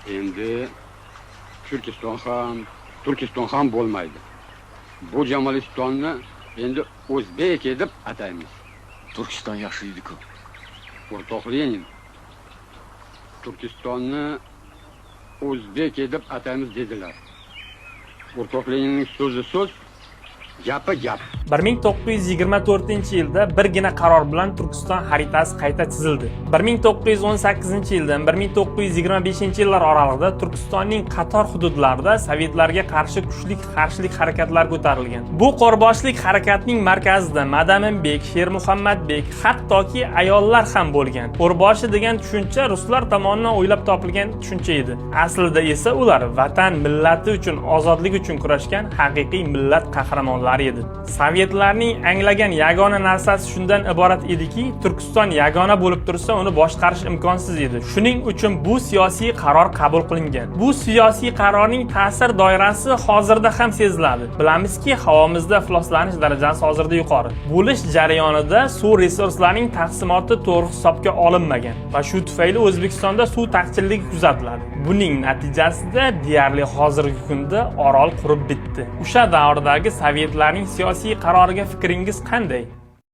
Endi Turkiston ham, Turkiston ham bo'lmaydi. Bu Jamalistonni endi O'zbek deb ataymiz. Turkiston yaxshi edi-ku. O'rtoq Lenin, Turkistonni O'zbek deb ataymiz dedilar. O'rtoq Leninning so'zi so'z, gapi gap. 1924 yilda birgina qaror bilan Turkiston xaritasi qayta chizildi. 1918 yildan 1925 yillar oralig'ida Turkistonning qator hududlarida sovetlarga qarshi kuchli qarshilik harakatlari ko'tarilgan. Bu qo'rboshlik harakatning markazida Madaminbek, Shermuhammadbek, hattoki ayollar ham bo'lgan. Qo'rboshi degan tushuncha ruslar tomonidan o'ylab topilgan tushuncha edi. Aslida esa ular vatan, millati uchun, ozodlik uchun kurashgan haqiqiy millat qahramonlari edi. Sovetlarning anglagan yagona narsasi shundan iborat ediki, Turkiston yagona bo'lib tursa, uni boshqarish imkonsiz edi. Shuning uchun bu siyosiy qaror qabul qilingan. Bu siyosiy qarorning ta'sir doirasi hozirda ham seziladi. Bilamizki, havomizda ifloslanish darajasi hozirda yuqori. Bo'lish jarayonida suv resurslarining taqsimoti to'g'ri hisobga olinmagan va shu tufayli O'zbekistonda suv taqchilligi kuzatiladi. Buning natijasida deyarli hozirgi kunda Orol qurib bitdi. O'sha davrdagi sovetlarning siyosiy qaroriga fikringiz qanday?